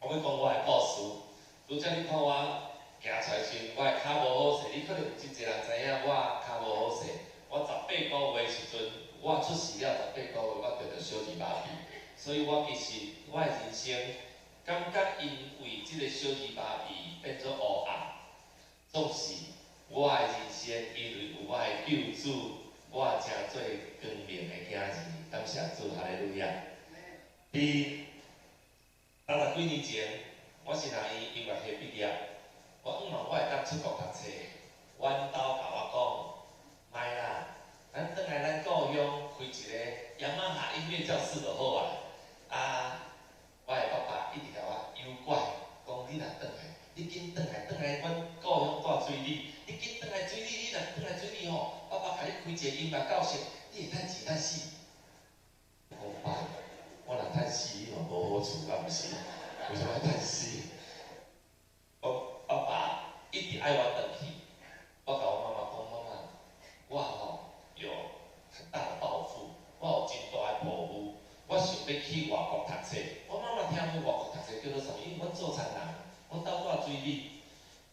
我欲講我的故事，拄才你看我行出來時，我的跤無好勢，你可能有真濟人知影我跤無好勢。我18個月時陣，我出世了十八個月，我著著小兒麻痹，所以我其實我的人生感覺因為這个小兒麻痹變做烏暗。總是我的人生因為有我的救主，我成做光明的囝兒。感謝主，哈利路亞。佇30幾年前，我新學院音樂系畢業，我向望我會當出國讀冊。阮兜共我講，莫啦，咱轉來咱故鄉開一个雅馬哈音樂教室就好啊。啊，我的爸爸一直共我誘拐，講你若轉來，你緊轉來，轉來阮故鄉蹛水里，你緊轉來水里，你若轉來水里吼，爸爸共你開一个音樂教室，你會趁錢趁死。我講爸，我若趁死，你嘛無好處，敢毋是？為啥物趁死？我爸爸一直愛我轉去，我共我媽媽講，媽媽，我吼有很大的抱負，我有真大的抱負，我想欲去外國讀冊。我媽媽聽講外國讀冊叫做啥物？因為阮做田人，阮兜蹛水里，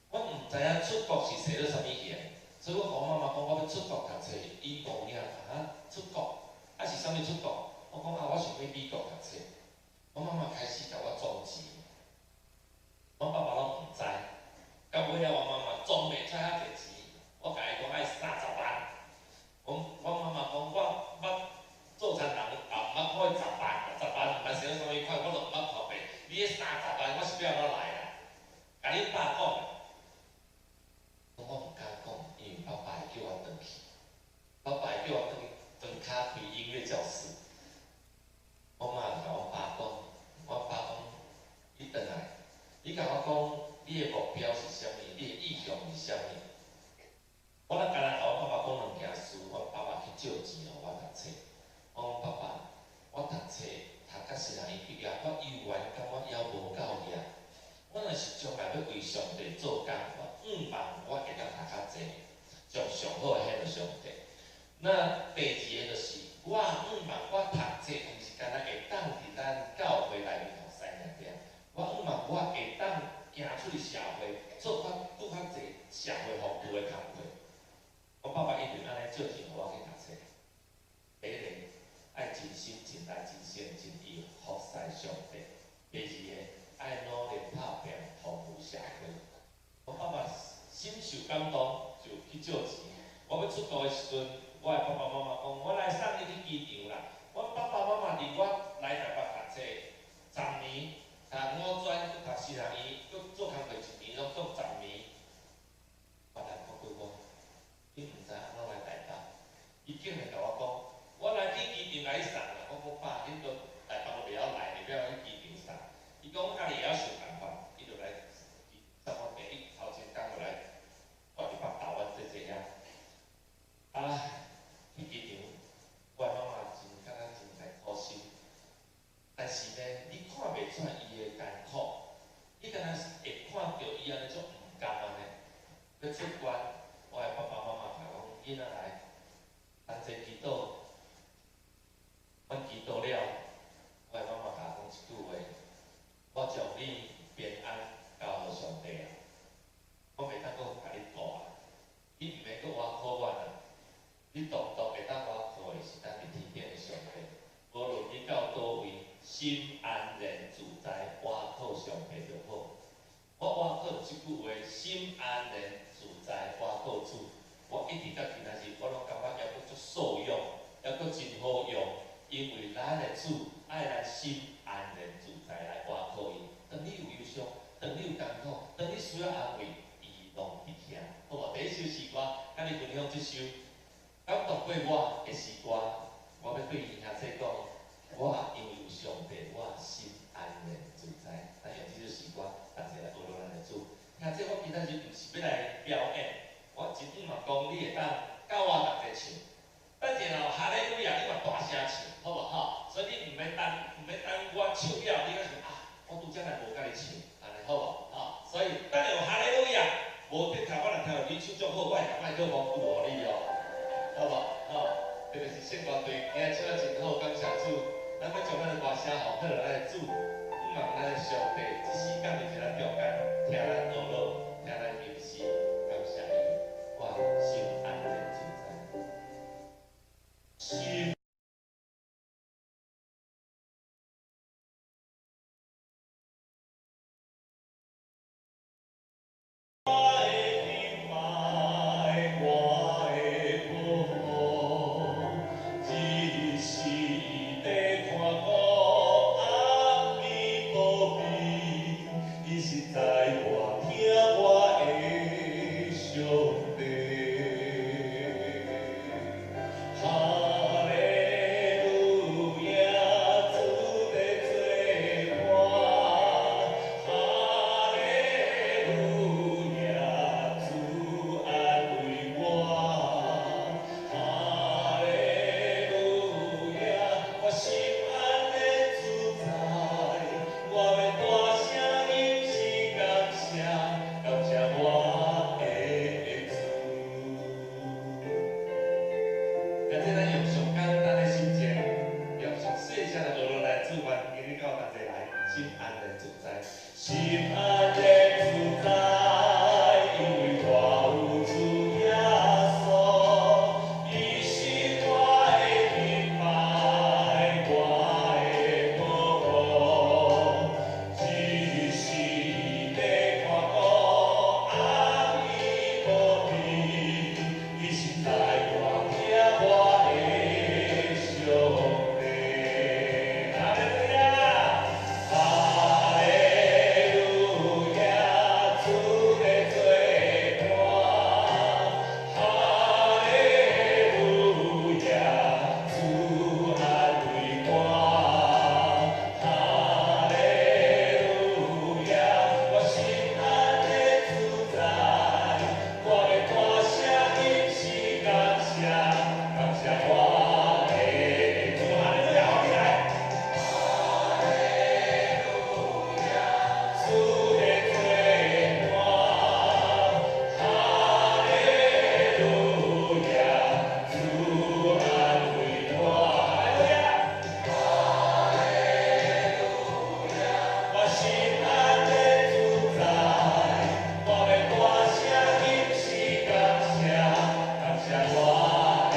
我毋知影出國是踅做啥物型，所以我共我媽媽講，我欲出國讀冊，伊無影啊，出國，啊是啥物出國？我講啊，我想欲美國讀冊。我媽媽開始共我裝錢，阮爸爸攏毋知，到尾仔我媽媽裝袂出遐濟錢，我共伊講愛30萬，阮媽媽講我捌做田人也毋捌看過十萬，十萬毋捌生啥物款，我都毋捌看過。你彼三十萬我是欲按怎來啦？共恁爸講，我毋敢講，因為爸爸會叫我轉去，爸爸會叫我轉去轉跤開音樂教室。我媽就共阮爸講，阮爸講，你轉來，你共我講，你的目標是啥物？你的意向是啥物？我若干焦共阮爸爸講兩件事，阮爸爸去借錢予我讀冊。我講爸爸，我讀冊讀甲新學院畢業，我猶原感覺猶無夠額。我若是將來欲為上帝做工，我向望我會當讀較濟，將上好的獻予上帝。那第二个就是，我向望我讀冊，毋是干焦會當佇咱教會內面服侍爾爾。我向望我會當行出去社會，做較閣較濟社會服務的工課。我爸爸一直按呢借錢予我去讀冊。第一個愛盡心盡力盡心盡意服侍上帝；第二个愛努力拍拼服務社會。我爸爸深受感動，就去借錢。我欲出國的時陣，我的爸爸媽媽講，我來送你去機場啦。阮爸爸媽媽佇我來台北讀冊十年，讀五專，閣讀新學院，閣做工課一年，攏總十年。我來講句講，伊毋知按怎來台北，伊竟然共我講，我來去機場共你送啦。我講爸，恁都台北都袂曉來，你欲按怎去機場送？伊講家己會曉想辦法，伊就來送我第一頭前工就來，蹛佇北投阮姐姐遐。啊，去機場，我的媽媽真感覺真在苦心，但是呢，你看袂出來伊的艱苦，你敢若會看著伊按呢足毋甘按呢。欲出關，我的爸爸媽媽共我講，囡仔來，同齊祈禱。阮祈禱了，我的媽媽共我講一句話：我將你平安交予上帝啊，我袂當閣共你顧啊，你毋免閣倚靠阮啊，你獨獨會當倚靠的是咱佇天頂的上帝。無論你到佗位，心安然自在，倚靠上帝就好。我倚靠這句話，心安然自在，倚靠主。我一直到今仔日，我攏感覺猶閣足受用，猶閣真好用，因為咱的主愛咱心安然自在來倚靠伊。當你有憂傷，當你有艱苦，當你需要安慰，伊攏佇遐。好無？第一首詩歌，佮你分享這首感動過我的詩歌，我欲對兄弟講，我因為有上帝，我心安然自在。咱用這首詩歌，同齊來學咱的主。兄弟，我今仔日毋是欲來表演，我真向望講，你會當佮我同齊唱。等陣哦，哈利路亞，你嘛大聲唱，好無吼？所以你毋免等，毋免等我唱了，你才想啊，我拄才來無佮你唱，按呢好無？吼，所以等下有哈利路亞，無的確我若聽著你唱足好，我會共麥克風交予你哦，好無？吼，特別是聖歌隊，今日唱得真好，感謝主。咱欲將咱的歌聲予好咱的主，向望咱的上帝，這是實在我疼我的上帝。哈利路亞，主的作伴，哈利路亞，主安慰我，哈利路亞，我心安的自在，我欲大聲吟詩感謝，感謝我的主。現在咱用上簡單的心情，用上細聲的學落來，主願今日到大家來心安的自在，心安的自在，因為我有主耶穌，伊是我的盾牌，我的保護，只是欲看顧暗伊無變，伊實在我疼我的上帝。哈利路亞，哈利路亞，主的作伴，哈利路亞，主安慰我，哈利路亞，我心安的自在，我欲大聲吟詩感謝，感謝我的主。哈利路亞，好起來。哈利路亞，主的作伴，哈利路亞，主安慰我，哈利路亞，哈利路亞，我心安的自在，我欲大聲吟詩感謝，感謝我的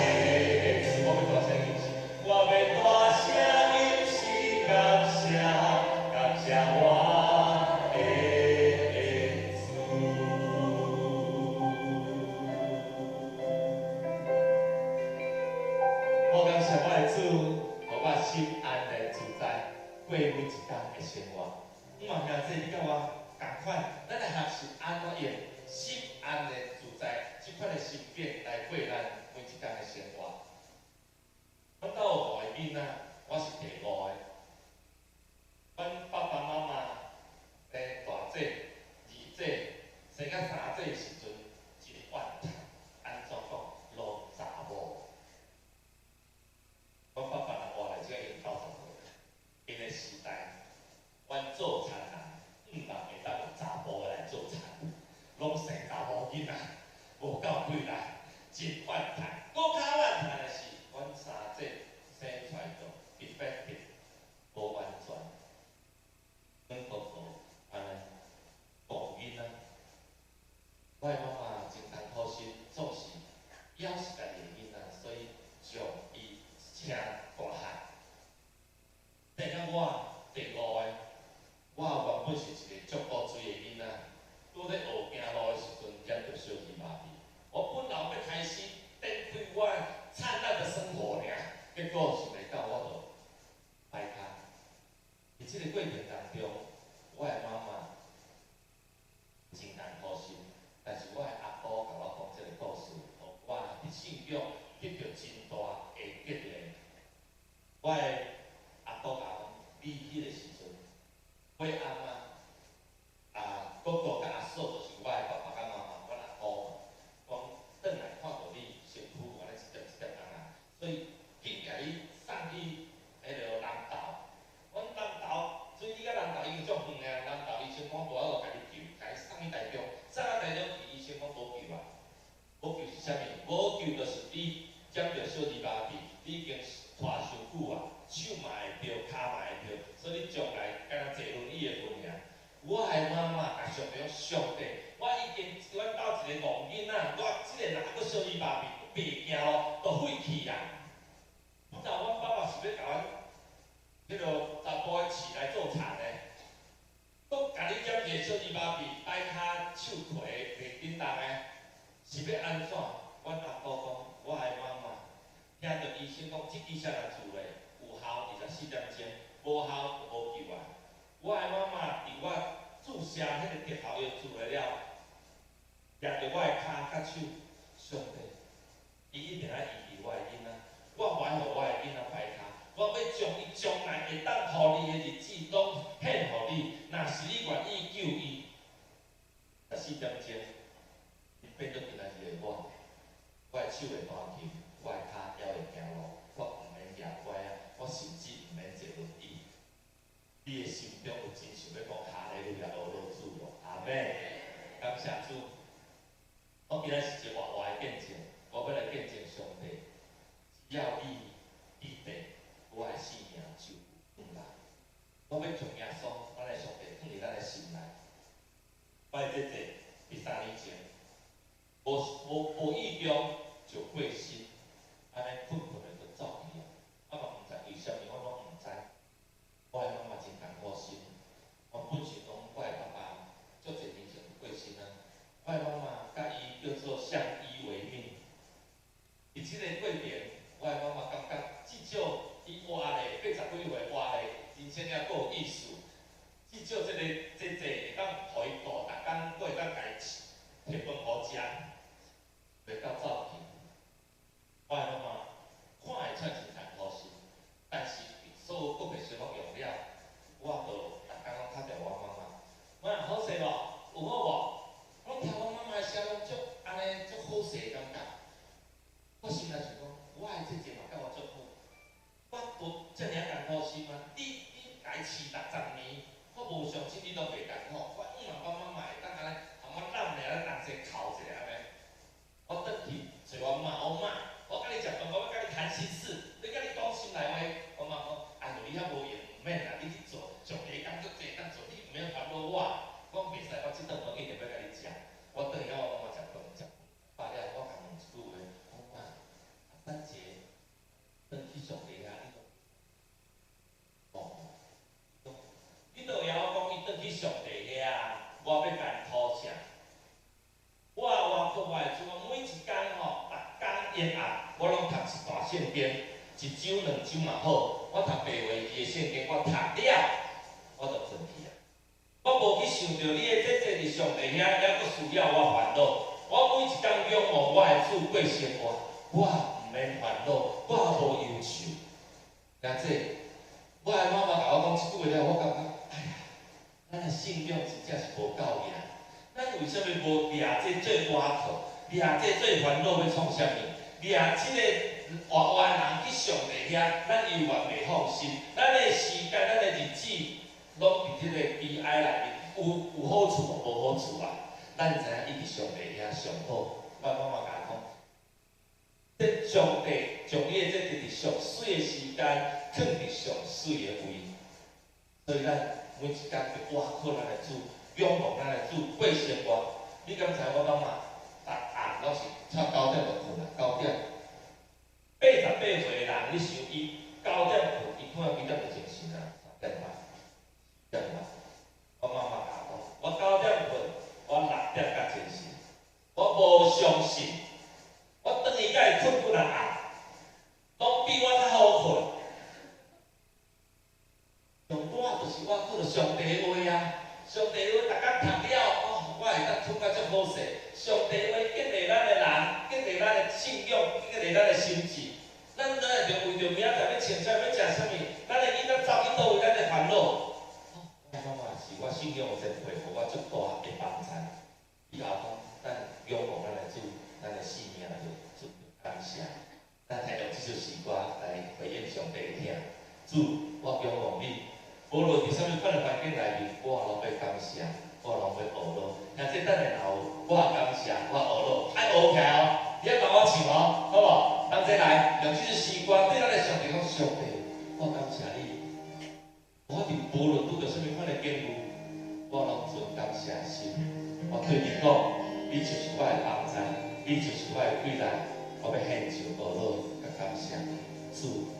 主。我欲大聲吟詩，我欲大聲吟詩感謝，感謝我的主。我感謝我的主，予我心安的自在，過每一工的生活。毋嘛兄弟，你佮我仝款，咱來學習按怎用心安的自在這款的心境來過咱每一工的生活。阮兜有五個囡仔，我是第五個。阮爸爸媽媽生大姊、二姊，生到三姊的時陣，真怨嘆，按怎講，攏查某。阮爸爸若活來這已經90歲，𪜶的時代，阮做田人，毋人會當用查埔的來做田，攏生查某囡仔，無夠氣力，真怨嘆。閣較怨嘆的是，阮三姊生出來就 defective，無完全。阮哥哥按呢顧囡仔，我的媽媽真艱苦心，總是猶是家己的囡仔，所以將伊請大漢。生到我第五個，我原本是一個足古錐的囡仔，拄咧學行路的時陣，染著小兒麻痹。我本來欲開始展開我燦爛的生活爾，結果想袂到我就掰跤。佇這個過程當中，我的媽媽真艱苦心，但是我的阿姑共我講這個故事，予我佇信仰得著真大的激勵。我的阿姑共我講，你彼個時陣，我的阿嬤、啊哥哥佮阿嫂，就是我的爸爸佮媽媽，阮阿姑嘛，講轉來看著你身軀按呢一點一點紅啊，所以緊共你送去彼个南投。阮南投，水里佮南投已經足遠的啊，南投醫生講無法度共你救，共你送去台中，送到台中去，醫生講無救啊。無救是啥物？無救就是你染著小兒麻痹，你已經拖傷久啊，手嘛會著，跤嘛會著，所以你將來敢若坐輪椅的份爾。我的媽媽共上帝講，上帝，我已經阮兜一個戇囡仔，我這個人猶閣小兒麻痹，袂行路，就廢去啊。本來阮爸爸是欲共阮彼个查埔的飼來做田的，閣共你染一個小兒麻痹，掰跤手蹄袂振動的，是欲按怎？阮阿姑講，我的媽媽聽著醫生講，這支針若注咧有效24點鐘，無效就無救啊。我的媽媽佇我注射射彼个特效药注落了，掠著我的跤佮手，上帝，伊一定愛醫治我的囡仔，我無愛予我的囡仔歹跤，我欲將伊將來會當予你的日子攏獻予你，若是你願意救伊，14點鐘，伊變做今仔日的我，我的手會彈琴，我的跤猶會行路，我毋免舉拐仔，我甚至毋免坐輪椅。你的心中有真想欲講哈利路亞，阿羅主無？阿們，感謝主。我今仔是一個活活的見證，我欲來見證上帝。只要你記得，我的生命就有盼望。我欲將耶穌，咱的上帝放佇咱的心內。我的姐姐佇3年前，無無無意中就過身，按呢睏睏的就走去啊！我嘛毋知為啥物，我攏毋知。我的媽媽真艱苦心，我本想講我的爸爸足濟年前就過身啊。我的媽媽佮伊叫做相依為命。佇這个過程，我的媽媽感覺至少伊活咧80幾歲活咧，人生猶閣有意思。至少這个姐姐會當予伊顧，逐工閣會當共伊提飯予食，袂到走去。我的媽媽看會出真艱苦心，但是所有國際生活用了，我就逐工攏敲著我媽媽。媽好勢無？有好無？我聽我媽媽的聲攏足按呢足好勢的感覺。我心內想講，我的姐姐嘛佮我足好，我無遮爾艱苦心啊！你共伊飼60年，我無相信你攏袂艱苦。我希望我媽媽會當按呢，予我攬咧，同齊哭一下按呢。我轉去揣我媽，我媽，我佮你食飯，我欲佮你談心事，欲佮你講心內話。我媽講，哎喲，你遐無閒，毋免啦，你去做，上帝工足濟當做，你毋免煩惱我。我講袂使，我這頓飯一定欲佮你食。我轉去佮我媽媽食飯，食飽了，我共問一句話，我媽，等一下，轉去上帝遐，你講，哦，你都會曉講伊轉去上帝遐，我欲共伊討啥？我倚靠我的主，我每一工吼，逐工延暗，我攏讀一段聖經，一章兩章嘛好，我讀白話字的聖經，我讀了，我就轉去啊。我無去想著你的姐姐佇上帝遐，猶閣需要我煩惱。我每一工仰望我的主過生活，我毋免煩惱，我無憂愁。兄弟，我的媽媽共我講這句話了，我感覺，哎呀，咱的信仰真正是無夠力。咱為啥物無掠這做倚靠，掠這做煩惱欲創啥物？掠這个活活的人去上帝遐，咱猶原袂放心。咱的時間，咱的日子，攏佇這個悲哀內面，有好處無？無好處啊！咱知影伊佇上帝遐上好。我媽媽共我講，這上帝將你的這佇上媠的時間，囥佇上媠的位。所以咱每一工去倚靠咱的主，仰望咱的主過生活。你敢知我媽媽逐暗攏是早9點就睏啦，九點。88歲的人，你想伊九點睏，伊睏到幾點就精神啊？3點半、4點半。我媽媽共我講，我九點睏，我6點才精神。我無相信，我轉去佮伊睏幾若暗，攏比我較好睏。上拄仔就是倚靠著上帝的話啊！上帝的話，逐工讀了，哦，我會當睏甲足好勢。上帝的話激勵咱的人，激勵咱的信仰，激勵咱的心志。咱哪會著為著明仔載欲穿啥，欲食啥物，咱的囡仔走去佗位，咱會煩惱。我媽媽是我信仰的前輩，予我足大的幫助。以後講，咱仰望咱的主，咱的生命就感謝。咱來用這首詩歌來回應上帝的疼。主，我仰望你，無論佇啥物款的環境內面，我攏欲感謝，我攏欲學囉。兄弟等下若有，我感謝，我學囉，愛學起來哦，你愛幫我唱哦，好無？同齊來用這首詩歌對咱的上帝講：上帝，我感謝你。我佇無論拄著啥物款的境遇，我攏存感謝的心。我對你講，你就是我的幫助，你就是我的貴人，我欲獻上阿樂佮感謝。主，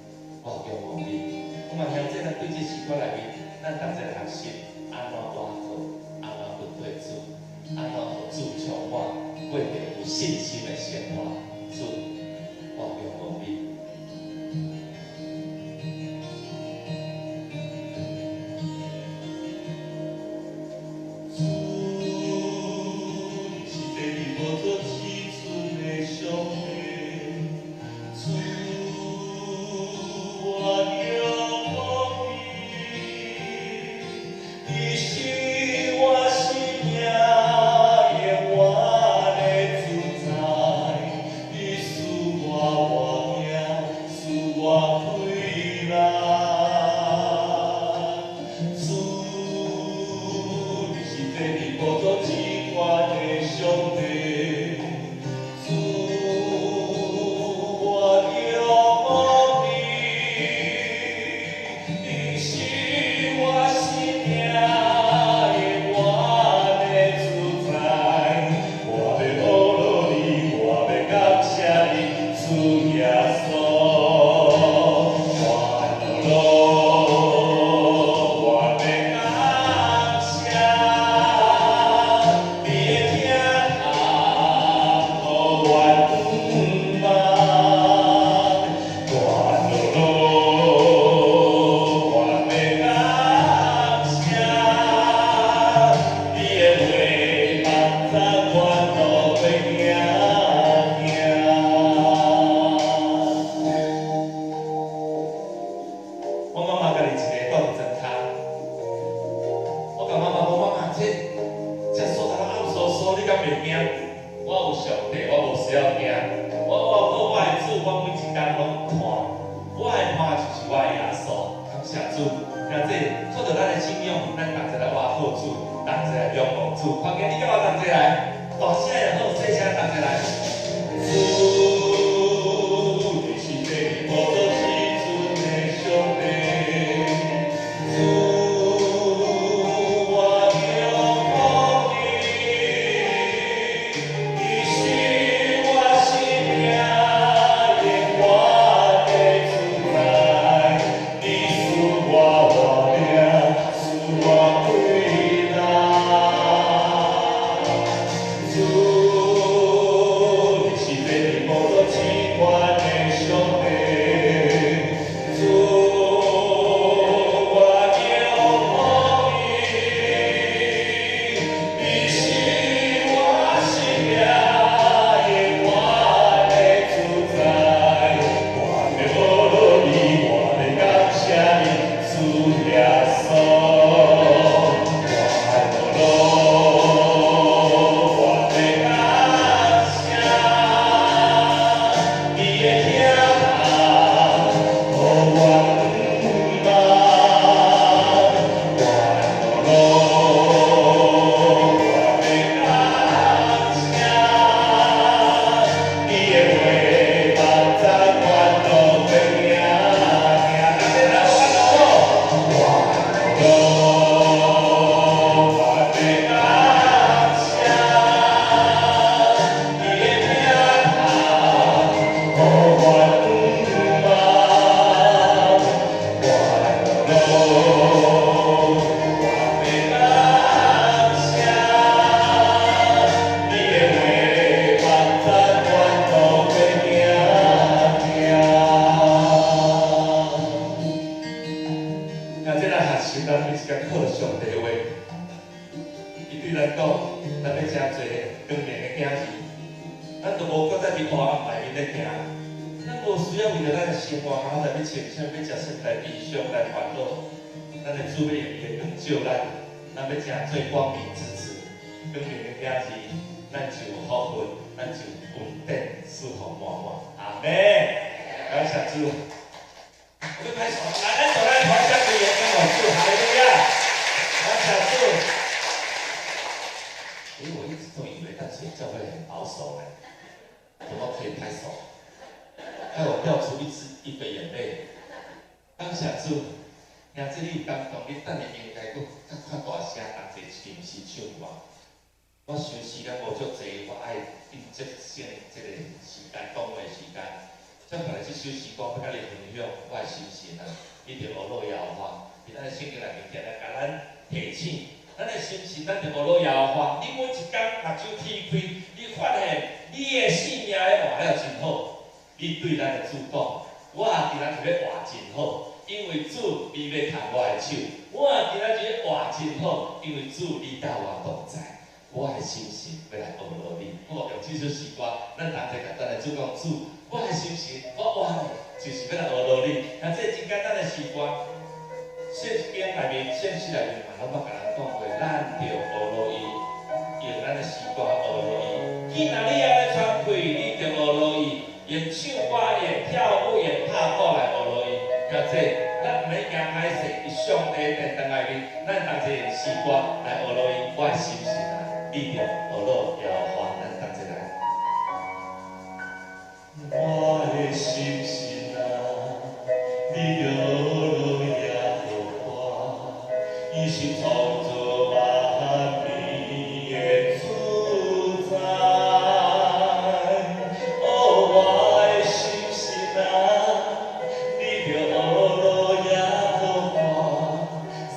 我仰望你。我嘛兄弟，咱對這詩歌內面，咱同齊來學習按怎倚靠，按怎跟隨主，按怎予主充滿，過著有信心的生活。主，我仰望你。主。坐佇寶座至懸的上帝。主，我仰望你，你是我生命永遠的主宰。我欲學落你，我欲感謝你，主耶穌。我我欲感謝你的疼愛，予我仰望。我我欲感謝你的話，万载万路过行行。我媽媽家己一个蹛佇莊跤，我共媽媽講：媽媽，這所在攏暗嗖嗖，你敢袂驚？我有上帝，我無需要驚。我靠我的主，我每一工攏看，我的伴就是我的耶穌。感謝主，兄弟，靠著咱的信仰，咱同齊來倚靠主，同齊來仰望主。看見你佮我同齊來，大聲也好，細聲同齊來。主，你是坐佇寶座至尊的上帝。主，我仰望你，你是我生命永遠的主宰。你賜我活命，賜我歸來。主，你是坐佇寶座至懸的上帝。主，我仰望你，你是我生命永遠的主宰。我欲學落你，我欲感謝你，主耶穌。我我欲感謝你的疼愛，予我仰望。我欲感謝你的話，萬載萬路過行行。大家來，我我欲感謝你的疼愛，予我仰望。我欲感謝你的話，萬載萬路過行行。那這來學習，咱每一工靠著上帝的話，伊對咱講，咱欲誠濟光明的囝兒，咱就無閣再佇黑暗內面咧行。咱無需要為著咱的生活，然後來欲穿啥物，欲食啥物來悲傷來煩惱。咱的主欲用伊的光照咱，咱欲成做光明之子，光明的囝兒，咱就有福分，咱就有恩典賜福滿滿。阿們，感謝主。我們拍手，來，咱走來團下隊員跟我祝哈利路亞，感謝主。欸，我一直都以為淡水教會很保守呢，怎麼可以拍手？害我掉出一個眼淚。感謝主，兄弟，你有感動，你等下應該閣較較大聲同齊一齊唱歌。我想時間無足濟，我愛緊節省這個時間講話時間。接下來這首詩歌欲佮你分享我的心情啊，一定學落耶和華，佇咱的聖經內面定定共咱提醒，咱的心情咱就學落耶和華。你每一工目睭鐵開，你發現你的生命咧活了真好。你對咱的主講，我今仔日欲活真好，因為主你欲牽我的手。我今仔日活真好，因為主你佮我同在。我的心情欲來學落你。我用這首詩歌，咱同齊共咱的主講，主，我的心情，我活咧就是欲來學落你。那這真簡單的詩歌，聖經內面、聖詩內面嘛，攏捌共咱講過，咱著學落伊，用咱的詩歌學落伊。囝若你猶咧喘氣，你著學落伊，用唱歌、用跳舞、用拍鼓來學落伊。兄弟，咱毋免驚歹勢，佇上帝殿堂內面，咱同齊用詩歌來學落伊。我的心神啊，你著學樂耶和華，咱同齊來。我的心神啊，你著學樂耶和華，伊是創造萬民的主宰。哦，我的心神啊，你著學樂耶和華，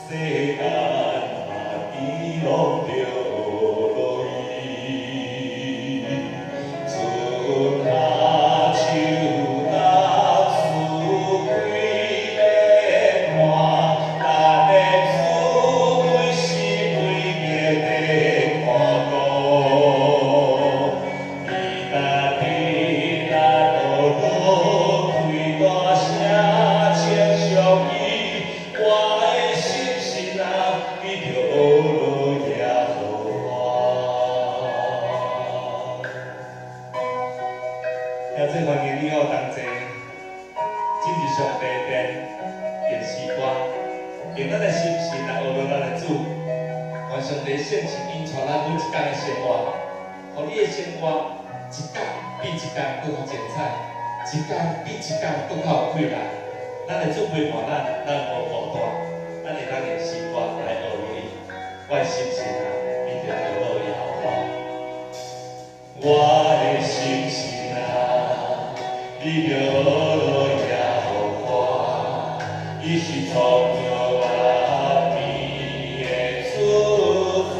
世間萬民攏著學樂伊。春夏秋冬四季變換，咱的主每時每刻在看顧。伊若佇咱學樂開大聲稱頌伊，我的心神啊，你著學樂耶和華。兄弟歡迎你和我同齊進入上帝殿，念詩歌，用咱的心神來學樂咱的主。願上帝聖神引帶咱每一工的生活，予你的生活一工比一工閣較精彩，一工比一工閣較有氣力。咱的主陪伴咱，咱無孤單，咱會當用詩歌來學樂伊。我的心神啊，你著學樂耶和華。我的心神啊，你著學樂耶和華，伊是創造萬民的主宰。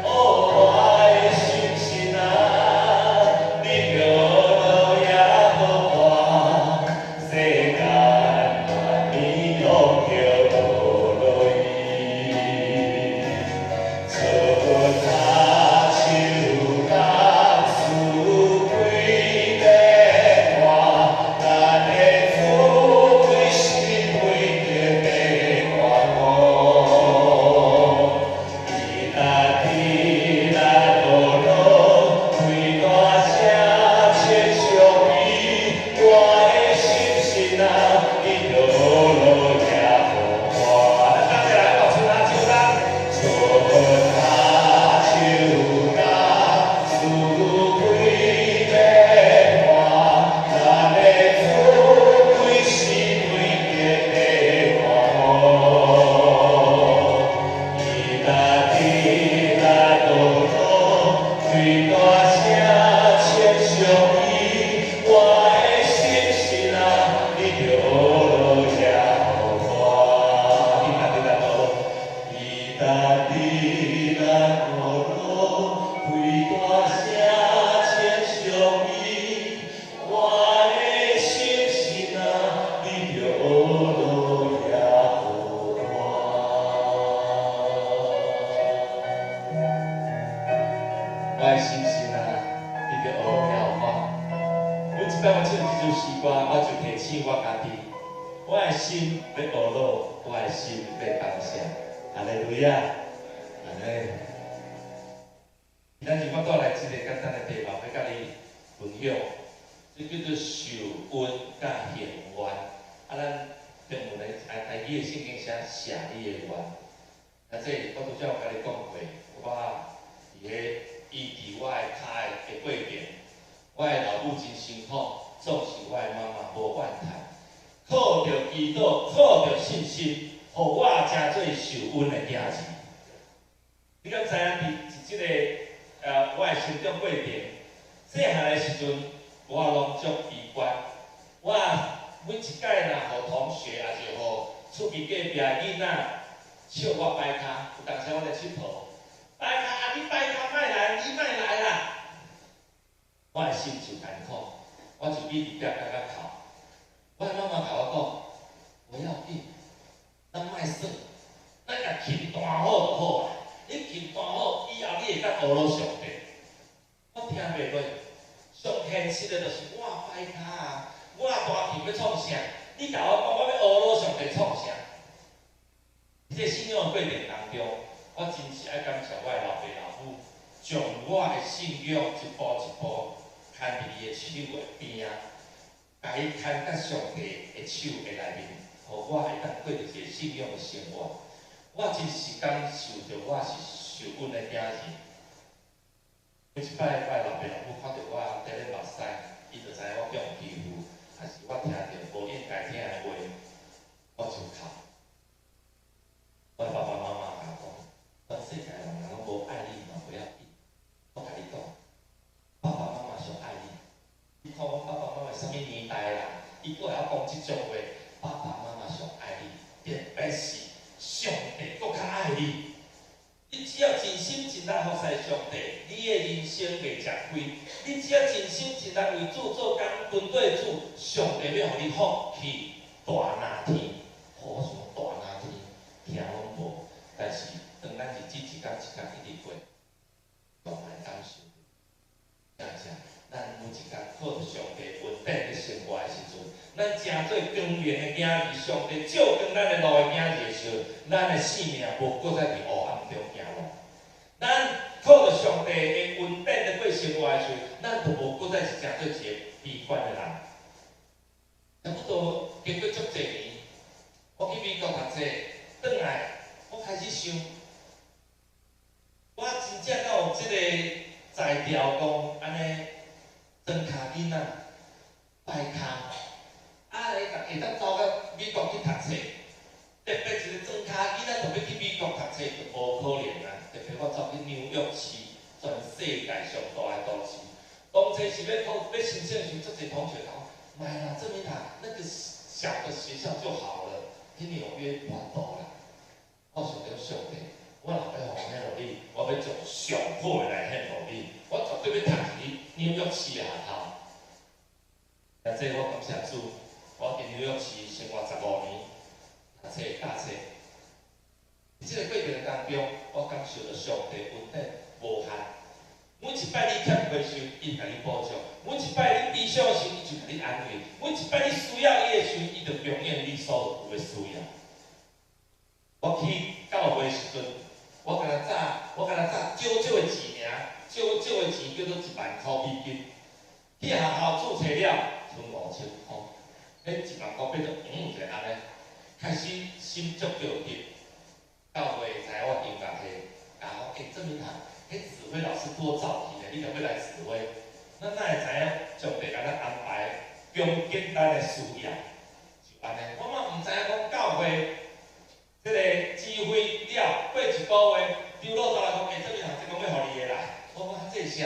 哦，我的心神啊，你著學樂耶和華，世間萬民攏著學樂伊。春夏秋冬四季變換，咱的主每時每刻在看顧。伊若佇咱學樂開大聲稱頌伊，我的心神啊，你著學樂耶和華。咱同齊來，春夏秋冬，春夏秋冬四季變換，咱的主每時每刻在看顧。伊若佇咱學樂開大聲稱頌伊，我的心神啊，你著學樂耶和華。伊若佇咱學樂，伊若佇咱學樂開大聲稱頌伊，我的心神啊，你著學樂耶和華。我的心神啊，你著學樂耶和華。每一擺我唱這首詩歌，我就提醒我家己，我的心欲學樂，我的心欲感謝。哈利路亞，阿們。今仔日我帶來一个簡單的題目，欲佮你分享，這叫做受恩佮還願。啊，咱中文的啊，台語的聖經寫謝你的願。啊，這我拄才有共你講過，我佇咧醫治我的跤的過程，我的老母真辛苦，總是我的媽媽無怨嘆，靠著祈禱，靠著信心，予我成做受恩的囝兒。你敢知影？佇這个我的成長過程，細漢的時陣，我攏足悲觀。我每一擺若予同學，抑是予厝邊隔壁的囡仔笑我歹跤，有當時我咧𨑨迌，歹跤啊！你歹跤莫來，你莫來啦！我的心就艱苦，我就一直踮甲哭。我的媽媽共我講，不要緊，咱莫耍，咱共琴彈好就好啊。你琴彈好，以後你會當學樂上帝。我聽袂落，上現實的就是我歹跤啊！我彈琴欲創啥？你共我講，我欲學樂上帝創啥？佇這個信仰的過程當中，我真是愛感謝我的老爸老母，將我的信仰一步一步牽佇伊的手的邊仔，共伊牽到上帝的手的內面，予我會當過著一个信仰的生活。我我真是感受著我是受恩的囝兒。每一擺我的老爸老母看著我滴咧目屎，伊就知影我予人欺負，還是我聽著無應該聽的話，我就哭。我的爸爸媽媽共我講，全世界人若攏無愛你嘛不要緊，我共你講，爸爸媽媽上愛你。你看阮爸爸媽媽啥物年代啦，伊閣會曉講這種話，爸爸媽媽上愛你，特別是上帝閣較愛你。你只要盡心盡力服侍上帝，你的人生袂食虧。你只要盡心盡力為主做工，跟綴主，上帝欲予你福氣大若天。我想大若天，聽攏無，但是當咱日子一工一工一直過，慢慢感受著。真正，咱每一工靠著上帝恩典咧生活的時陣，咱成做光明的囝兒，上帝照光咱的路的囝兒的時候，咱的生命無閣再佇黑暗中行路。咱靠著上帝的恩典咧過生活的時候，咱就無閣再是成做一個悲觀的人。差不多經過足濟年，我去美國讀冊，轉來我開始想，我真正敢有這個才調講按呢莊跤囡仔擺跤，啊，會會當走到美國去讀冊，特別一個莊跤囡仔就欲去美國讀冊，就無可能啊！特別我走去紐約市，全世界上大的都市，當初是欲考欲申請時，足濟同學講，莫啦，鄭明塔那個小的學校就好了，去紐約無法度啦。我想著上帝，我若欲予我獻予你，我欲將上好的來獻予你，我絕對欲讀佇紐約市的學校。啊，這我感謝主，我佇紐約市生活15年，讀冊教冊。佇這個過程當中，我感受著上帝恩典無限。每一擺你欠虧時，伊會共你補償；每一擺你悲傷的時，伊就共你安慰；每一擺你需要伊的時，伊就供應你所有的需要。我去教會時陣，我敢若早少少的錢爾，少少的錢叫做1萬箍美金。去學校註冊了，賰5000箍，彼一萬箍變做一個按呢，開始心足著急。教會知我音樂系，教我欸，鄭明堂，彼指揮老師多早去呢，你著欲來指揮？咱哪會知影上帝共咱安排供給咱的需要？就按呢，我嘛毋知影講教會這個指揮了，過一個月，長老走來講，欸，鄭明堂，這講欲予你的啦。我講啊，這是啥？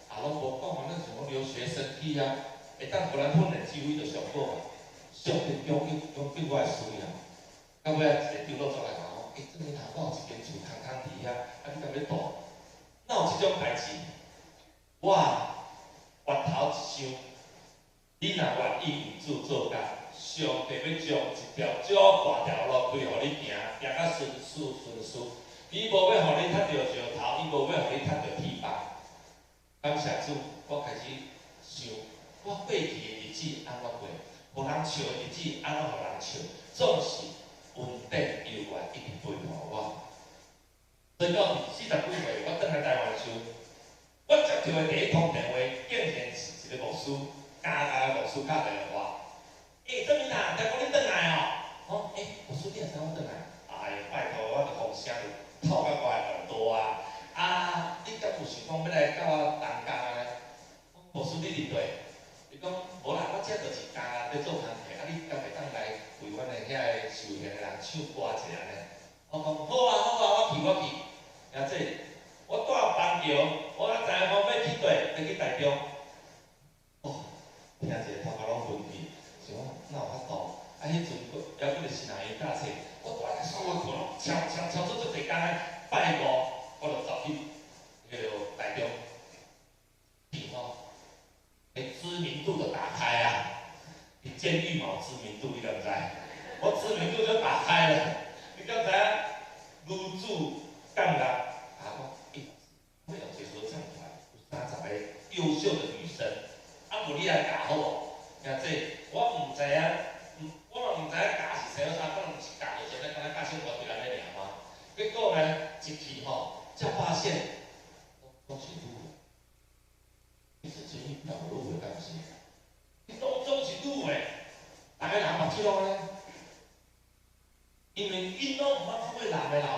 啊，攏無講啊，咱想講留學生去啊，會當予咱訓練指揮就上好嘛。上帝供應供給我的需要，到尾仔一個長老走來共我講，欸，鄭明堂，我有一間厝空空佇遐，啊，你敢欲住？哪有這種代誌？我回頭一想，你若願意為主做工，上帝欲將一條足大條路開予你行，行甲順遂順遂。伊無欲予你踢著石頭，伊無欲予你踢著鐵棒。感謝主，我開始想，我過去的日子按怎過，予人笑的日子按怎予人笑，總是恩典猶原一直陪伴我。所以到40幾歲，我轉來台灣時，我接著的第一通電話，竟然是一個牧師，加拿大的牧師敲電話。欸，鄭明堂，聽講你轉來哦？講，欸，牧師你也知我轉來？哎喲，拜託，我著風聲就透到我的耳朵啊！啊，你敢有想講欲來佮我同工呢？牧師你佇佗？伊講無啦，我這就是加拿大咧做工課，啊，你敢會當來為阮的遐个受刑的人唱歌一下呢？我講好啊好啊，我去我去。啊這，我蹛板橋，我才知影講欲去佗，欲去台中。哦，聽一个頭殼攏昏去，想講哪有法度？啊，彼陣閣猶閣咧新南醫教冊，我蹛咧所有課攏抄抄抄做足濟工的，拜五我就走去彼个台中。去吼，欸，知名度就打開啊！佇監獄嘛有知名度，你敢知？我知名度就打開了，你敢知影？女子監獄啊，講欸，欲用一個合唱團，有30個優秀的女生，啊，無你來教好無？兄弟，我毋知影，我嘛毋知影教是啥啥，可能是教就是咧，敢若教小歌隊按呢爾嘛。結果呢，一去吼，才發現攏是女的。其實監獄哪有女的敢是？攏總是女的，逐个人目睭攏按呢，因為𪜶攏毋捌看過男的老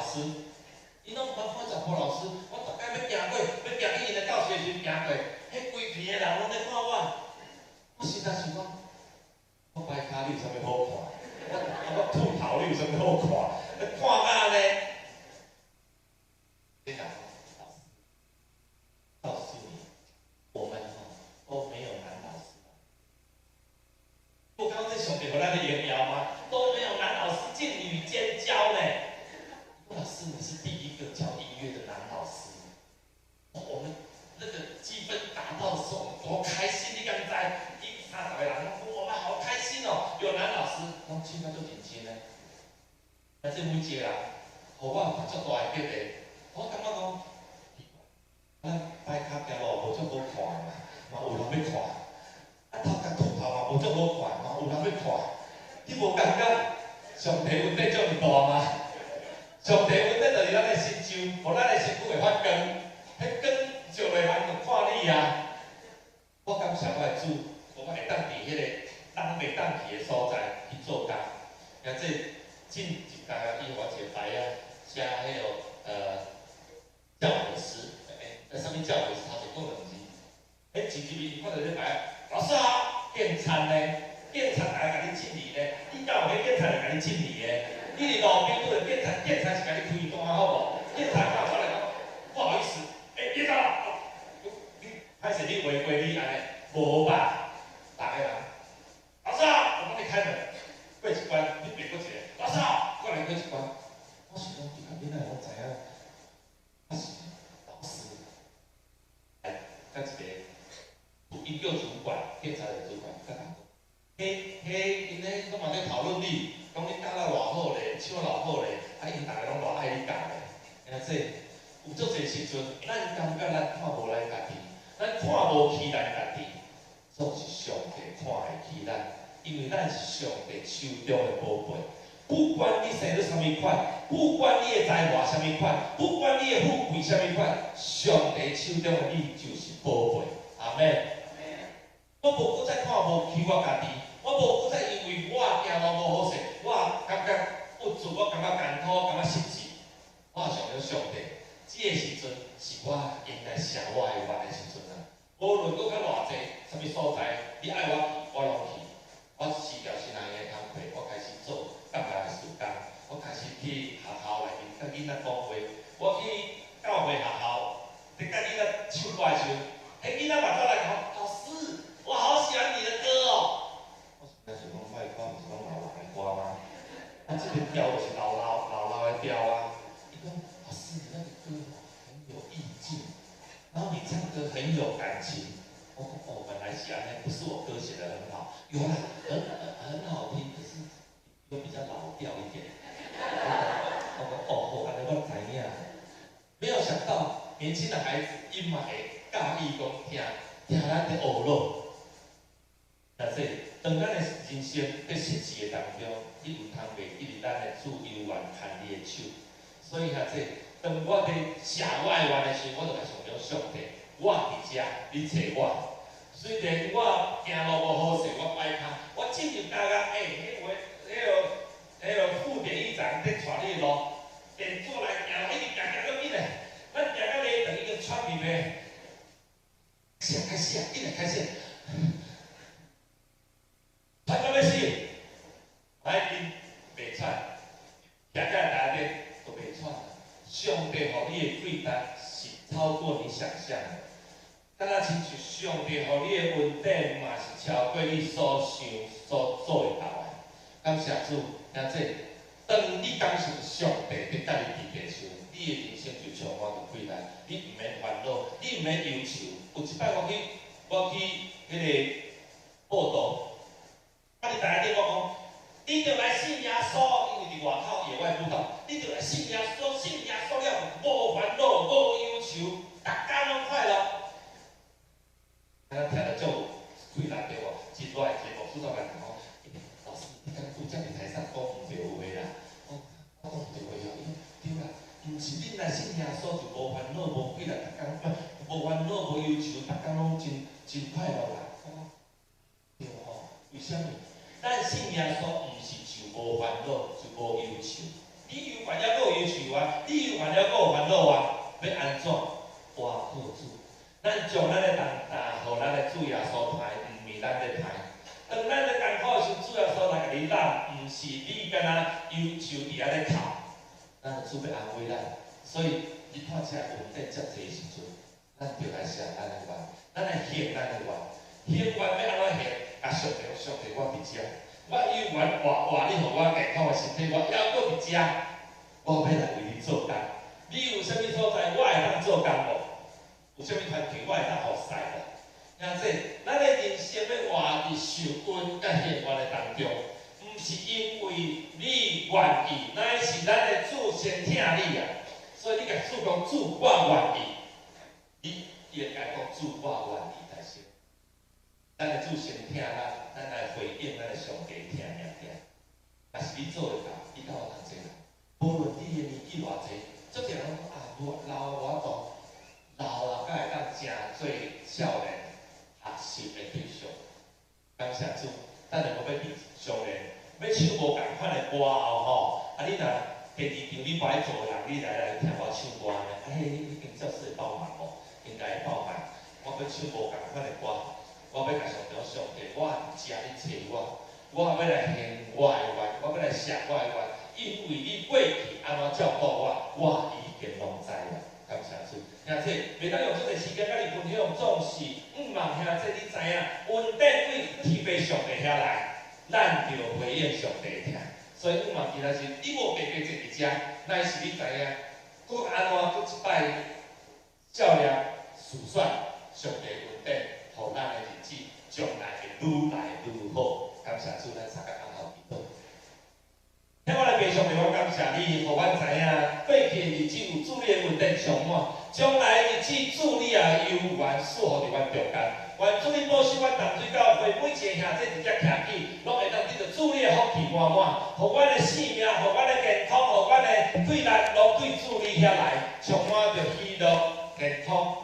師，你是第一個教音樂的男老師。我們那個積分達到的時候，多開心！你敢知？一30個人，我們好開心哦，有男老師，攏唱甲足認真的。啊，這每一個人，予我有足大的激勵。我感覺講，咱擺跤行路無足好看嘛，嘛有人欲看。啊，頭殼禿頭嘛無足好看，嘛有人欲看。你無感覺上帝恩典這麼大嗎？上帝恩典就是咱的成就，予咱的身軀會發光，彼光照落人就看你啊。我感謝我的主，予我會當佇彼個人袂當去的所在去做工。啊，這進一工啊，伊予我一個牌仔，寫彼個教誨師，欸，啥物教誨師？頭一講兩字。彼一入去看著這牌仔，老師好，警察呢？警察來共你敬禮呢？你敢有彼警察來共你敬禮的？你佇路邊拄著警察，警察是共你開單好無？警察敢有出來講，不好意思，欸，別走啦！你歹勢你違規你按呢？無吧？逐个人，老師好，我幫你開門，過一關，你別過一個，老師好，過來過一關。我想講，你哪會攏知影？我是老師，來，佮一個，伊叫主管，警察的主管，佮人講，彼彼𪜶咧攏嘛咧討論你，講你教了偌好咧，唱偌好咧，啊𪜶逐个攏偌愛你教咧。兄弟，有足濟時陣，咱感覺咱看無咱家己，咱看無起咱家己，總是上帝看會起咱，因為咱是上帝手中的寶貝。不管你生做啥物款，不管你的才華啥物款，不管你的富貴啥物款，上帝手中的你就是寶貝。阿們。我無閣再看無起我家己，我無閣再因為我行路無好勢，我感覺不足，我感覺艱苦，感覺失志。我想著上帝，這個時陣是我應該寫我的願的時陣啊！無論閣較偌濟，啥物所在，你愛我去，我攏去。我辭掉新來的工課，我開始做教育的事工，我開始去學校內面佮囡仔講話，我去教會學校，佇佮囡仔唱歌的時陣，彼囡仔嘛走來講：老師，我好喜歡你的歌哦！我想講，我的歌毋是攏老人的歌嗎？我這個調就是老老老老的調啊。伊講：老師，你那個歌很有意境，然後你唱歌很有感情。我講哦，本來是按呢，不是我歌寫得很好，有啦，很好聽，可是又比較老調一點。我講哦好，按呢我知影。沒有想到年輕的孩子伊嘛會佮意講聽聽咱佇學咯。那這當咱的人生佇失志的當中，你毋通袂記得咱的主猶原牽你的手。所以遐這當我佇寫我的願的時候，我就來想著上帝，我佇遮，你揣我。雖然我行路無好勢，我擺跤，我進入大家，欸，彼個彼個彼個副典獄長佇帶你的路，電阻來行，一直行行到緊嘞，咱行到咧等已經喘入去，開始開始啊，緊來開始，喘到欲死，來緊袂喘，徛在台頂都袂喘。上帝予你的氣力是超過你想象的。敢若親像上帝予你的恩典嘛是超過你所想所做會到的。感謝主，兄弟，當你感受上帝佇佮你佇的時陣，你的人生就充滿著氣力，你毋免煩惱，你毋免憂愁。有一擺我去彼個報道，啊，佇台頂我講，你著來信耶穌，因為佇外口野外佈道，你著來信耶穌，信耶穌了無煩惱、無憂愁，逐工攏快樂。啊，聽著足有氣力對無？真熱一個牧師走來講，老師，你敢拄才佇台上講毋對話啦？我講毋對話哦，伊講對啦，毋是恁來信耶穌就無煩惱、無氣力，逐工無煩惱、無憂愁，逐工攏真真快樂啦。我講對吼，為啥物？咱信耶穌毋是就無煩惱、就無憂愁。你猶原猶閣有憂愁啊，你猶原猶閣有煩惱啊，欲按怎？倚靠主。咱將咱的重擔予咱的主耶穌抬，毋是咱咧抬。當咱咧艱苦的時陣，主耶穌來共你攬，毋是你敢若憂愁佇遐咧哭。咱的主欲安慰咱，所以你看這恩典遮濟的時陣，咱就來寫咱的願，咱來行咱的願。行願欲按怎行？啊，上帝，上帝，我佇遮，我猶原活活你予我健康的身體，我猶閣佇遮。我欲來為你做工。你有啥物所在，我會當做工無？有啥物團體，我會當服侍無？兄弟，咱的人生欲活佇受恩佮獻願的當中，毋是因為你願意，乃是咱的主先疼你啊！所以你共主講，主我願意，你應該講主我願意才是。咱的主先疼咱，咱來回應咱的上帝疼爾爾。若是你做會到，你敢有通濟人？無論你的年紀偌濟，足濟人講啊，無老無法度，老啊，才會當誠做少年學習的對象。感謝主，等下閣欲佇上面欲唱無仝款的歌後吼，啊你若第二場你無愛做的人，你來聽我唱歌呢？啊，彼已經教室會爆滿無？應該會爆滿。我欲唱無仝款的歌，我欲共上帝講，上帝，我佇遮你揣我，我欲來獻我的願，我欲來謝我的願，因為你過去按怎照顧我，我已經攏知啦。感謝主，兄弟，袂當用這濟時間佮你分享，總是毋望兄弟你知影，恩典對天父上帝遐來，咱著回應上帝疼。所以毋望今仔日你無白白坐佇遮，乃是你知影，閣按怎閣一擺照念思想上帝恩典，予咱的日子將來會愈來愈好。感謝主，咱三個按頭祈禱。聽我的父上帝，我感謝你，予阮知影過去的日子有主你的恩典充滿，將來的日子主你也猶原賜福佇阮中間。願主你保守阮淡水教會每一個兄弟佇遮徛起，攏會當得著主你的福氣滿滿，予阮的性命，予阮的健康，予阮的對力，攏對主你遐來，充滿著喜樂、健康，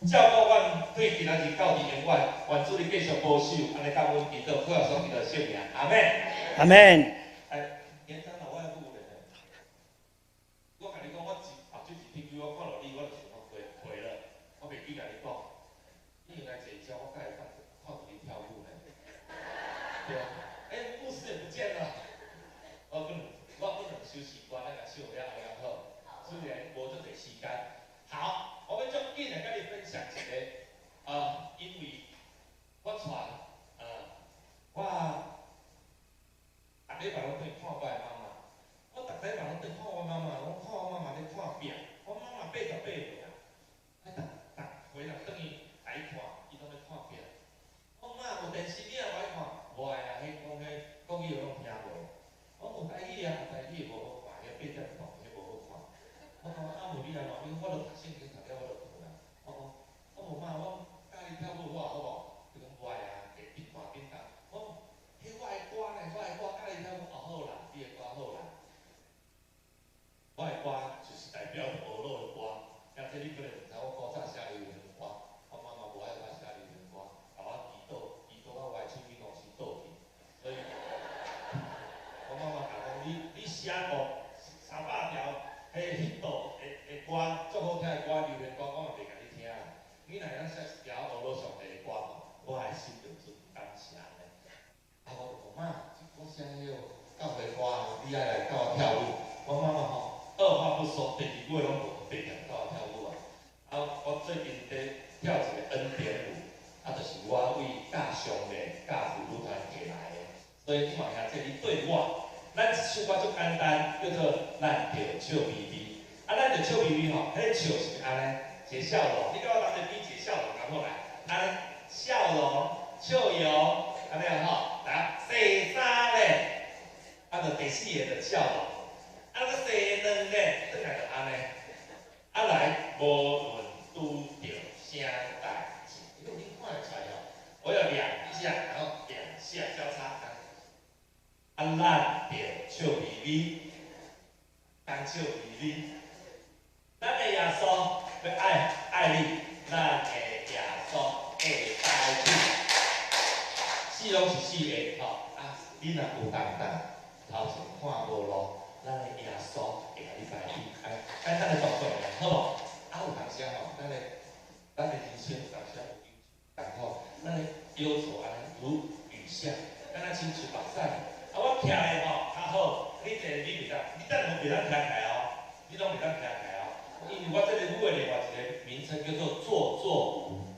照顧阮對今仔日到佇永遠。願主你繼續保守，按呢感恩祈禱，靠耶穌基督聖名，阿們。阿們。哎，年長老我愛舞咧。我共你講，我一目睭一閉開，我看著你，我就想講回回了，我袂記共你講。你應該坐遮，我才會當看著你跳舞呢。對啊，欸，牧師也不見了。我不能休習慣，咱共唱了按呢好。雖然無足濟時間。好，我欲足緊來佮你分享一個，啊，因為我帶啊，我逐禮拜攏轉看我的媽媽，我逐禮拜攏轉看我媽媽，攏看我媽媽咧看病，我媽媽88歲啊，啊，逐逐回來轉去來看，伊攏咧看病。我媽有電視你也無愛看，無愛啊，彼講彼國語攏聽無。我有台語啊，有台語無好看，彼八點檔彼無好看。我講啊，無你按怎？伊講我著讀聖經讀了我就睏啊。我講我無媽，我教你跳舞好無？伊講無愛啊，會緊看緊動。我講彼我的歌呢，我的歌教你跳舞哦好啦，你的歌好啦。我的歌就是代表著學老的歌，而且你可能毋知我古早寫流行歌，我媽媽無愛我寫流行歌，共我祈禱，祈禱到我的唱片公司倒去，所以我媽媽共講你寫個300條彼彼度的歌，足好聽的歌，流行歌，我嘛袂共你聽啦。你若會當寫一條學老上帝的歌吼，我的心就真感謝呢。啊，我就講媽，我寫彼個教會歌，你愛來教我跳舞。我媽媽吼，二話不說，第二句攏無白念教我跳舞啊。啊，我最近佇跳一個恩典舞，啊，就是我為教上面教婦女團過來的，所以你嘛兄弟，你對我，咱一首歌足簡單，叫做咱著笑眯眯。啊，咱著笑眯眯吼，彼個笑是按呢，一個笑容，你佮我同齊比一個笑容，共好來，按呢笑容、笑容，按呢吼，來，第三咧，啊，就第四個就笑容。啊，閣第兩咧，轉來就按呢，啊來，無論拄著啥代誌，你有看會出來哦？我有兩下，然後兩下交叉，啊，咱著笑眯眯，講笑眯眯，咱的耶穌欲愛愛你，咱的耶穌會帶你，四攏是四個吼，啊，你若有重擔，頭前看無路。咱的耶穌會共你帶去，按呢簡單的動作爾，好無？啊，有當時吼，咱的人生有當時有艱苦，咱的腰座按呢如雨下，敢若親像目屎。啊，我徛的吼較好，你坐你袂當，你等下袂當徛起來哦，你攏袂當徛起來哦，因為我這個舞的另外一個名稱叫做坐坐舞。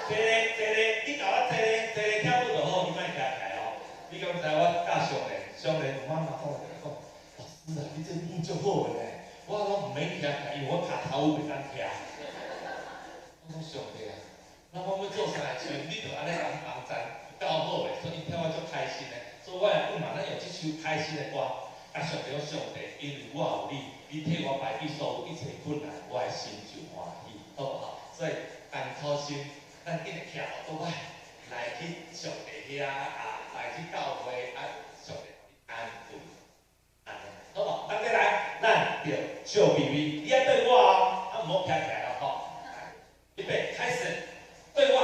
坐咧坐咧，你共我坐咧坐咧跳舞就好，你莫徛起來哦。你敢知我教上年，上年有媽媽講來講，老師啊，你這這舞足好的呢，我攏毋免徛起，因為我跤頭袂當徛。我講上帝啊，那我欲做啥的時陣，你就按呢共幫贊，夠好的，所以伊聽我足開心的。所以我也盼望咱用這首開心的歌，共上帝講上帝，因為我有你，你替我排除所有一切困難，我的心就歡喜，好無好？所以艱苦心，咱緊會徛後倒擺來去上帝遐啊，來去教會啊，上帝予你安慰，按呢，好無？大家來，咱著笑眯眯，你愛對我哦，啊毋好徛起來哦，吼！預備，開始，對我。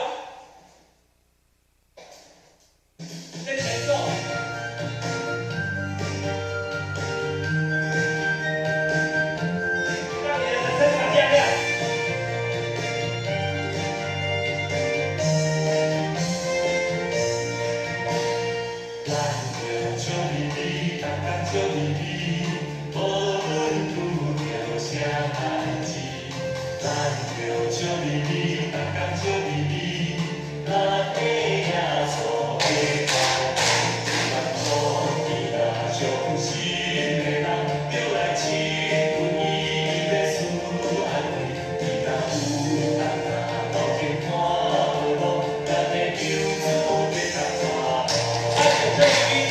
先前奏。讓你的身體亮亮。咱著笑眯眯，逐工笑眯眯，無論拄著啥代誌。咱著笑眯眯，逐工笑眯眯，咱的耶穌會關心。願伊若相信的人，著來親近伊，欲賜安慰。伊若有擔若路前看無路，咱的救主欲共帶路。咱著笑眯眯，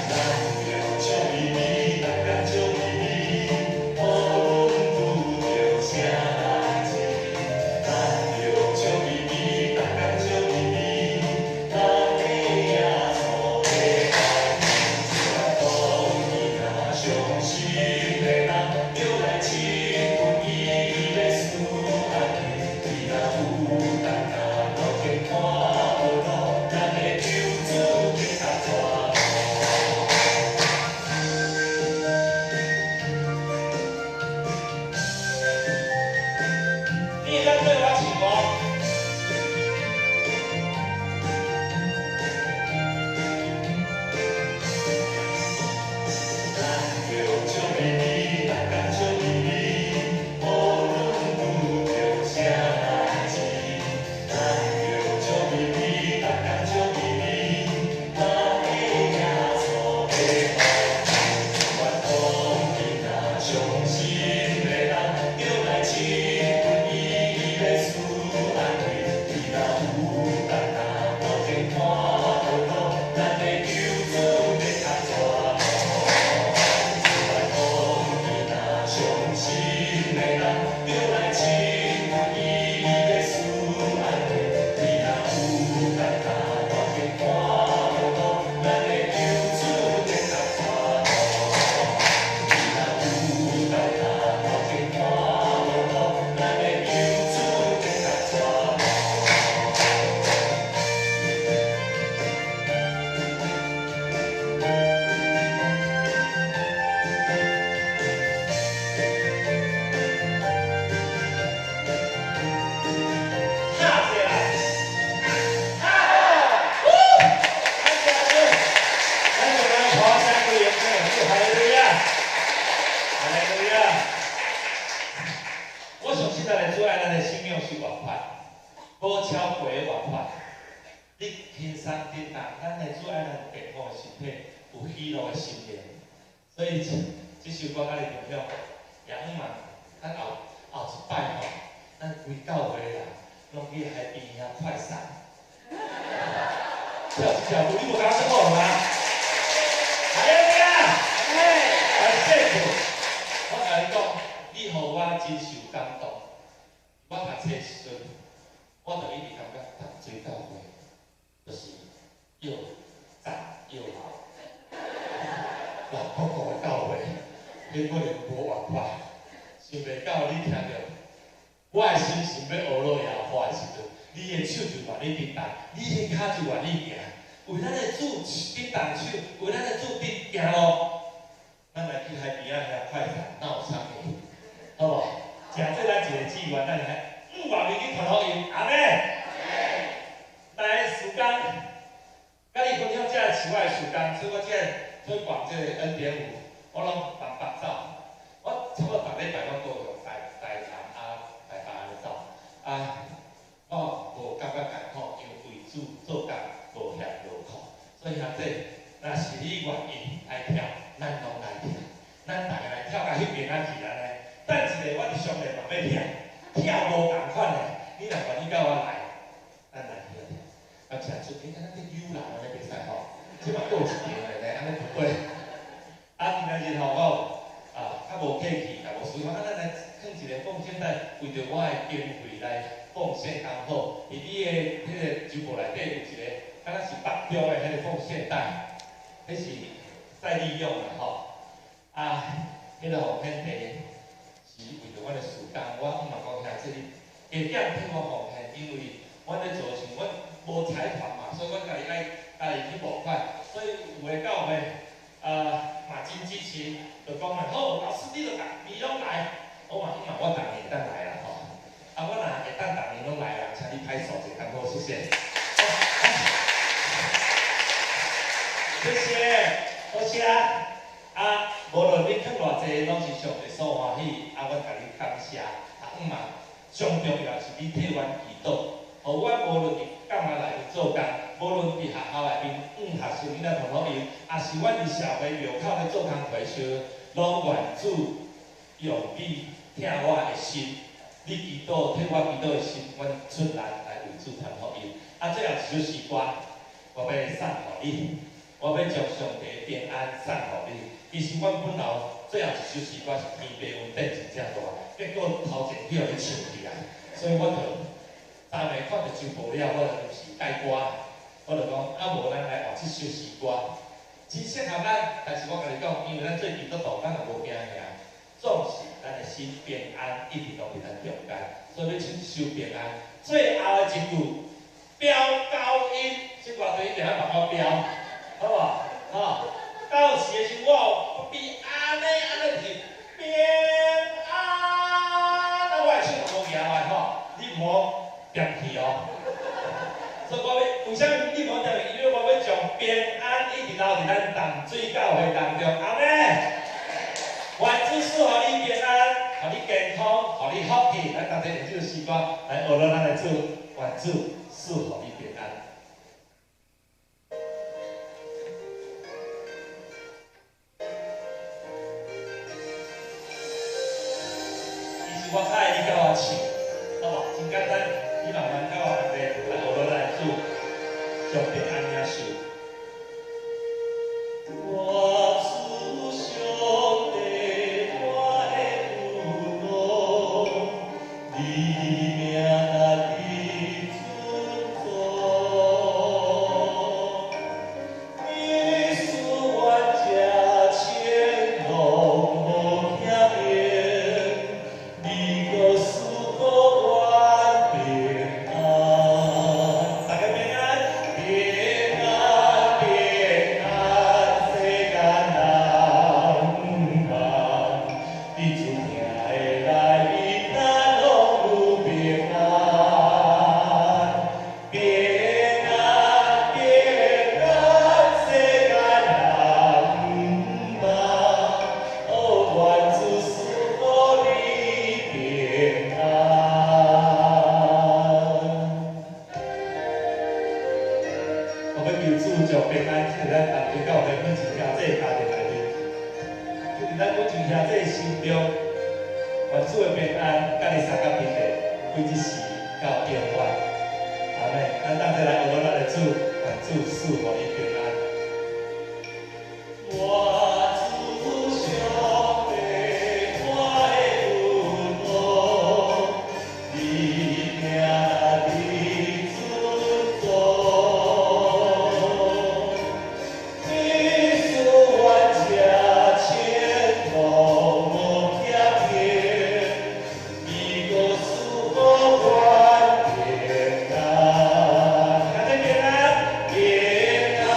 咱著笑眯眯，逐工笑眯眯，無論拄著啥代誌。咱著笑眯眯，逐工笑眯眯，咱的耶穌會關心。伊若相信的人，著來親近伊，欲賜安慰。伊若有擔若路前看無路，咱的救主欲共帶路。你會當對我唱無？咱著笑眯眯，逐工笑眯眯，無論拄著啥代誌。咱著笑眯眯，逐工笑眯眯，咱的耶穌會關心。願伊若相信的人，著來親近伊，欲賜安慰。伊若有擔若路前看無路，咱的救主欲共帶路。伊若相信的人，著來親近伊，欲賜安慰。伊若有擔若路前看無路，咱的救主欲共帶路。伊若有擔若路前看無路，咱的救主欲共帶路。哈起來！哈！呼！感謝主，咱就來誇聲歸榮耀，哈利路亞，哈利路亞。我相信咱的主愛咱的生命是活潑，無超過的活潑。你輕鬆振動，咱的主愛咱健康的身體，有喜樂的心靈。所以這首歌佮你分享，也向望咱後後一擺吼，咱規教會的人攏去海邊遐快閃，跳這條舞，你無感覺足好嗎？哈利路亞！感謝主。我共你講，你予我真受感動。我讀冊時陣，我就一直感覺淡水教會就是又雜又老，老古古的教會，彼可能無活潑。想袂到你聽著，我的心想欲學落耶和華的時陣，你的手就願意振動，你的跤就願意行。為咱的主振動手，為咱的主振行路，咱來去海邊仔遐快閃，哪有啥物？好無？誠做咱一個志願，咱來五萬面去傳福音，阿們。來時間，佮你分享這個是我的時間，所以我這個推廣這個恩典舞，我攏東北走。我差不多逐禮拜攏高雄、台南啊、台北按呢走。啊，我無感覺艱苦，因為為主做工無嫌勞苦。所以兄弟，若是你願意來跳，咱攏來跳，咱逐个來跳。我佇上面嘛欲跳，跳無仝款的。你若願意佮我來，咱來跳跳。感謝主，欸，咱這遊人按呢袂使吼，這馬閣有一場的呢，按呢不對。啊，今仔日吼，我啊較無客氣，也無事，啊，咱來囥一个奉獻袋，為著我的經費來奉獻剛好。佇你的彼个周報內底有一個，敢若是北中的彼个奉獻袋，彼是再利用啦吼。啊，彼个奉獻袋是為著阮的事工，我嘛講兄這里加減替我奉獻，因為阮咧做像阮無財團嘛，所以阮家己愛家己去募款，所以有的教會啊嘛真支持，就講啊好，老師你就逐年攏來，我嘛嘛我逐年會當來啦吼。啊，我若會當逐年攏來啦，請你拍手者，好，謝謝。謝謝，多謝。啊，無論你囥偌濟，攏是上帝所歡喜。啊，阮共你感謝。啊，嘛，上重要是你替阮祈禱，予阮無論佇幹嘛內面做工，無論佇學校內面向學生囡仔傳福音，抑是阮佇社會廟口咧做工課時，攏願主用你疼我的心，你祈禱替我祈禱的心，阮出力來為主傳福音。啊，最後一首詩歌，我欲送予你，我欲將上帝平安送予你。其實阮本來最後一首詩歌是天父恩典真正大，結果頭前去予你唱去啊，所以我就昨暝看著周報了，我就臨時改歌，我就講啊無咱來換這首詩歌，真適合咱。但是我共你講，因為咱做基督徒，咱也無驚嚇，總是咱的心平安一直攏佇咱中間，所以欲唱這首平安。最後的一句飆高音，這歌對一定愛幫我飆，好無？吼。到時的時，我不必按呢按呢就是平安，啊，我的手嘛無舉來吼，你毋好掂去哦。所以我欲為啥物你毋好掂去？因為我欲將平安一直留佇咱淡水教會當中，阿們。願主賜予你平安，予你健康，予你福氣。咱大家用這個詩歌來學咱的主，願主賜予你平安。我較愛你佮我唱，好無？真簡單，你慢慢佮我同齊來學落來主，將平安領受。我主上帝，我的君王，你名值得尊崇，你使阮這前路無險。你閣賜予阮平安，大家平安，平安平安，世間難忘，佇主疼的內面，咱攏有平安，平安平安，世間難忘，哦，願主賜予你平安。我欲求主將平安進入咱淡水教會每一兄弟家庭內面，進入咱每一兄弟心中，願主的平安佮你相佮平的，對這時到永遠。阿們，咱同齊來學咱的主，願主賜予你平安。我主上帝，我的君王，你名值得尊崇，你使阮這前途無險境，你閣賜予阮平安，大家平安，平安。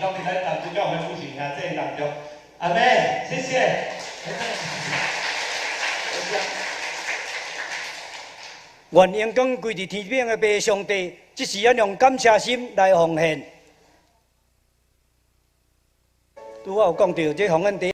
攏佇咱南州教會復興兄弟當中。阿們，謝謝。謝謝。願榮光歸佇天頂的父上帝，這時咱用感謝心來奉獻。拄仔有講著，這奉獻第。